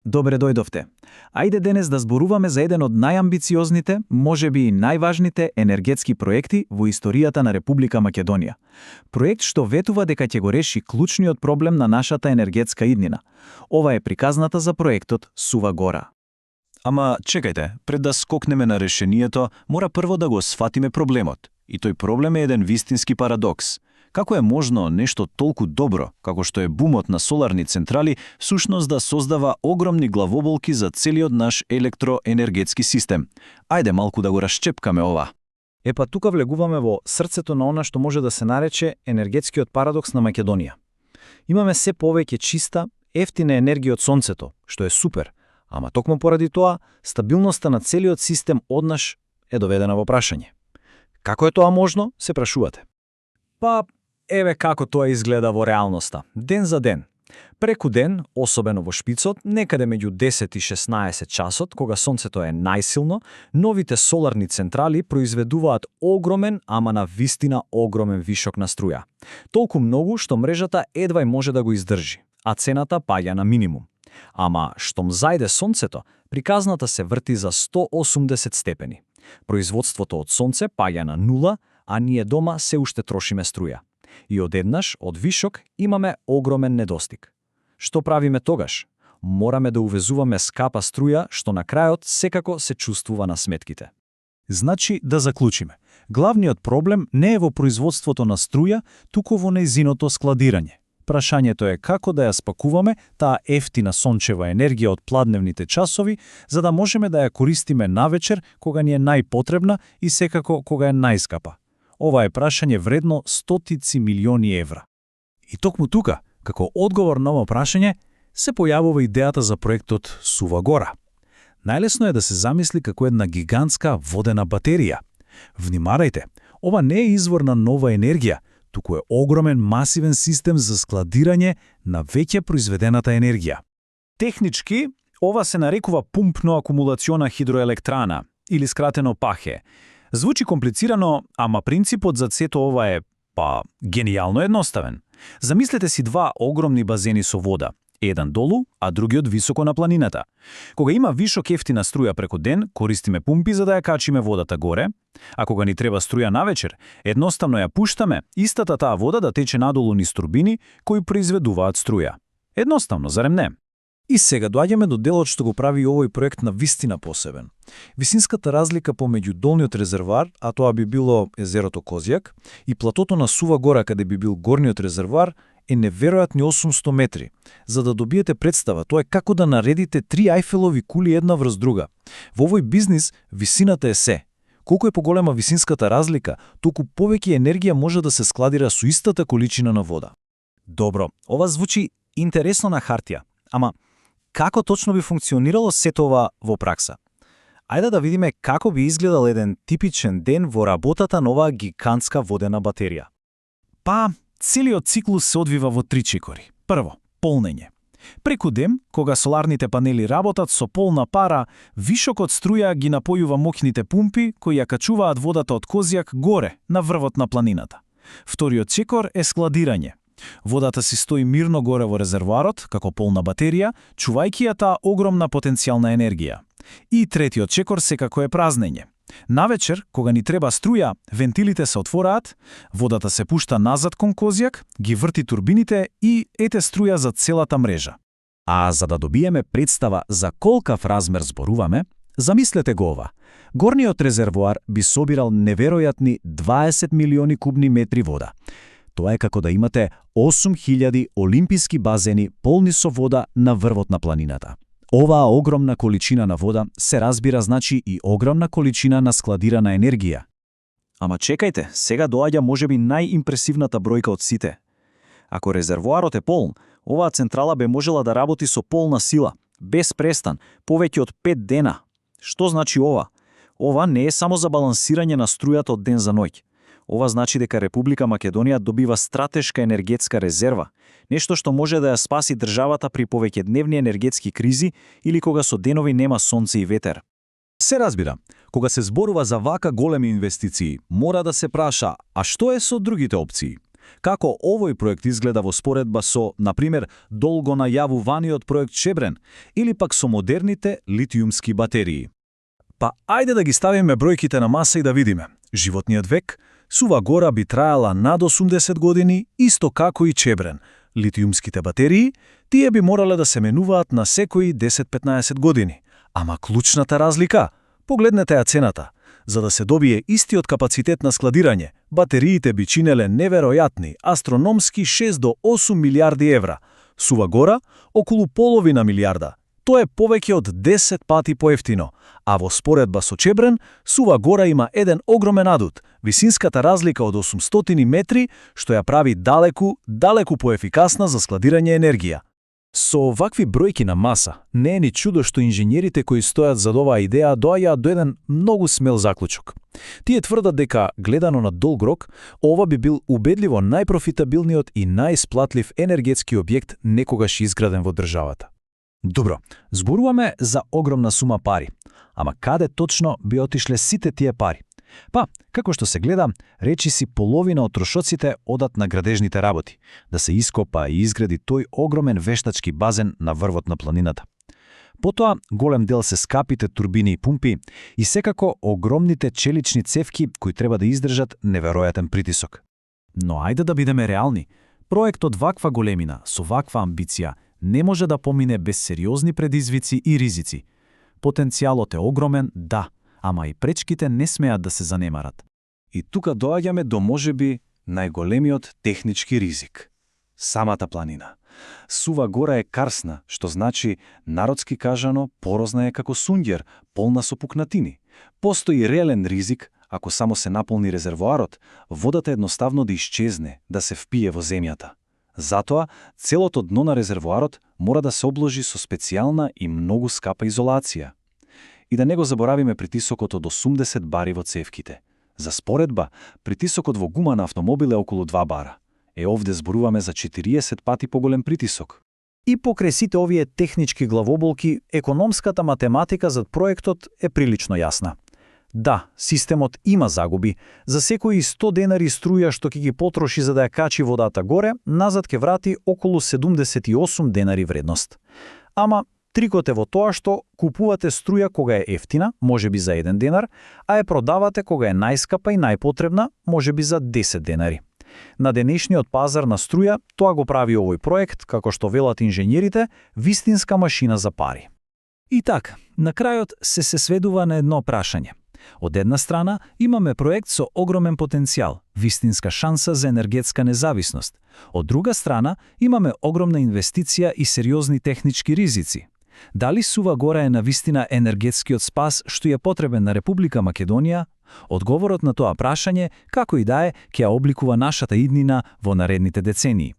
Добре дојдовте. Ајде денес да зборуваме за еден од најамбициозните, можеби и најважните енергетски проекти во историјата на Република Македонија. Проект што ветува дека ќе го реши клучниот проблем на нашата енергетска иднина. Ова е приказната за проектот Сува Гора. Ама чекајте, пред да скокнеме на решението, мора прво да го сфатиме проблемот. И тој проблем е еден вистински парадокс. Како е можно нешто толку добро, како што е бумот на соларни централи, всушност да создава огромни главоболки за целиот наш електроенергетски систем? Ајде малку да го расчепкаме ова. Епа тука влегуваме во срцето на она што може да се нарече енергетскиот парадокс на Македонија. Имаме се повеќе чиста, ефтина енергија од сонцето, што е супер, ама токму поради тоа, стабилноста на целиот систем однаш е доведена во прашање. Како е тоа можно, се прашувате? Па, еве како тоа изгледа во реалноста, ден за ден. Преку ден, особено во шпицот, некаде меѓу 10 и 16 часот, кога сонцето е најсилно, новите соларни централи произведуваат огромен, ама на вистина огромен вишок на струја. Толку многу што мрежата едвај може да го издржи, а цената паѓа на минимум. Ама штом зајде сонцето, приказната се врти за 180 степени. Производството од сонце паѓа на нула, а ние дома се уште трошиме струја. И одеднаш, од вишок, имаме огромен недостиг. Што правиме тогаш? Мораме да увезуваме скапа струја, што на крајот секако се чувствува на сметките. Значи, да заклучиме. Главниот проблем не е во производството на струја, туку во нејзиното складирање. Прашањето е како да ја спакуваме таа ефтина сончева енергија од пладневните часови, за да можеме да ја користиме навечер кога ни е најпотребна и секако кога е најскапа. Ова е прашање вредно стотици милиони евра. И токму тука, како одговор на ова прашање, се појавува идејата за проектот Сува Гора. Најлесно е да се замисли како една гигантска водена батерија. Внимавајте, ова не е извор на нова енергија, туку е огромен масивен систем за складирање на веќе произведената енергија. Технички, ова се нарекува пумпно-акумулациона хидроелектрана, или скратено ПАХЕ. Звучи комплицирано, ама принципот за сето ова е, генијално едноставен. Замислете си два огромни базени со вода, еден долу, а другиот високо на планината. Кога има вишок ефтина струја преку ден, користиме пумпи за да ја качиме водата горе, а кога ни треба струја навечер, едноставно ја пуштаме истата таа вода да тече надолу низ турбини кои произведуваат струја. Едноставно, зарем не? И сега доаѓаме до делот што го прави овој проект на вистина посебен. Висинската разлика помеѓу долниот резервоар, а тоа би било езерото Козјак, и платото на Сува Гора, каде би бил горниот резервоар, е неверојатни 800 метри. За да добиете представа, тоа е како да наредите 3 Ајфелови кули една врз друга. Во овој бизнис висината е се. Колку е поголема висинската разлика, толку повеќе енергија може да се складира со истата количина на вода. Добро, ова звучи интересно на хартија, ама како точно би функционирало сето ова во пракса? Ајде да видиме како би изгледал еден типичен ден во работата на оваа гигантска водена батерија. Целиот циклус се одвива во 3 чекори. Прво, полнење. Преку ден, кога соларните панели работат со полна пара, вишокот струја ги напојува моќните пумпи кои ја качуваат водата од Козјак горе, на врвот на планината. Вториот чекор е складирање. Водата си стои мирно горе во резервоарот, како полна батерија, чувајќи ја таа огромна потенцијална енергија. И третиот чекор секако е празнење. Навечер, кога ни треба струја, вентилите се отвораат, водата се пушта назад кон Козјак, ги врти турбините и ете струја за целата мрежа. А за да добиеме представа за колкав размер зборуваме, замислете го ова. Горниот резервоар би собирал неверојатни 20 милиони кубни метри вода. Тоа е како да имате 8000 олимписки базени полни со вода на врвот на планината. Оваа огромна количина на вода се разбира значи и огромна количина на складирана енергија. Ама чекајте, сега доаѓа можеби најимпресивната бројка од сите. Ако резервоарот е полн, оваа централа бе можела да работи со полна сила, без престан, повеќе од 5 дена. Што значи ова? Ова не е само за балансирање на струјата од ден за ноќ. Ова значи дека Република Македонија добива стратешка енергетска резерва, нешто што може да ја спаси државата при повеќедневни енергетски кризи или кога со денови нема сонце и ветер. Се разбира, кога се зборува за вака големи инвестиции, мора да се праша, а што е со другите опции? Како овој проект изгледа во споредба со, например, долго најавуваниот проект Чебрен или пак со модерните литиумски батерии. Па ајде да ги ставиме бројките на маса и да видиме. Животниот век, Сува гора би траела над 80 години, исто како и Чебрен. Литиумските батерии, тие би морале да се менуваат на секои 10-15 години. Ама клучната разлика? Погледнете ја цената. За да се добие истиот капацитет на складирање, батериите би чинеле неверојатни, астрономски 6 до 8 милиарди евра. Сува гора, околу половина милиарда. Тоа е повеќе од 10 пати поевтино, а во споредба со Чебрен, Сува гора има еден огромен адут, висинската разлика од 800 метри, што ја прави далеку поефикасна за складирање енергија. Со вакви бројки на маса, не е ни чудо што инженерите кои стојат зад оваа идеја доаѓаат до еден многу смел заклучок. Тие тврдат дека, гледано на долг рок, ова би бил убедливо најпрофитабилниот и најисплатлив енергетски објект некогаш изграден во државата. Добро, зборуваме за огромна сума пари. Ама каде точно би отишле сите тие пари? Па, како што се гледа, речиси половина од трошоците одат на градежните работи, да се ископа и изгради тој огромен вештачки базен на врвот на планината. Потоа, голем дел се скапите турбини и пумпи и секако огромните челични цевки кои треба да издржат неверојатен притисок. Но ајде да бидеме реални. Проектот ваква големина, со ваква амбиција, не може да помине без сериозни предизвици и ризици. Потенцијалот е огромен, да, ама и пречките не смеат да се занемарат. И тука доаѓаме до можеби најголемиот технички ризик. Самата планина. Сува гора е карсна, што значи, народски кажано, порозна е како сунѓер, полна со пукнатини. Постои реален ризик, ако само се наполни резервоарот, водата едноставно да исчезне, да се впие во земјата. Затоа, целото дно на резервоарот мора да се обложи со специјална и многу скапа изолација. И да не го заборавиме притисокот од 80 бари во цевките. За споредба, притисокот во гума на автомобил е околу 2 бара. Овде зборуваме за 40 пати поголем притисок. И покрај сите овие технички главоболки, економската математика зад проектот е прилично јасна. Да, системот има загуби. За секои 100 денари струја што ќе ги потроши за да ја качи водата горе, назад ќе врати околу 78 денари вредност. Ама трикот е во тоа што купувате струја кога е ефтина, можеби за 1 денар, а ја продавате кога е најскапа и најпотребна, можеби за 10 денари. На денешниот пазар на струја, тоа го прави овој проект, како што велат инженерите, вистинска машина за пари. И така, на крајот се сведува на едно прашање. Од една страна, имаме проект со огромен потенцијал, вистинска шанса за енергетска независност. Од друга страна, имаме огромна инвестиција и сериозни технички ризици. Дали Сува гора е навистина енергетскиот спас што е потребен на Република Македонија? Одговорот на тоа прашање, како и да е, ќе ја обликува нашата иднина во наредните децении.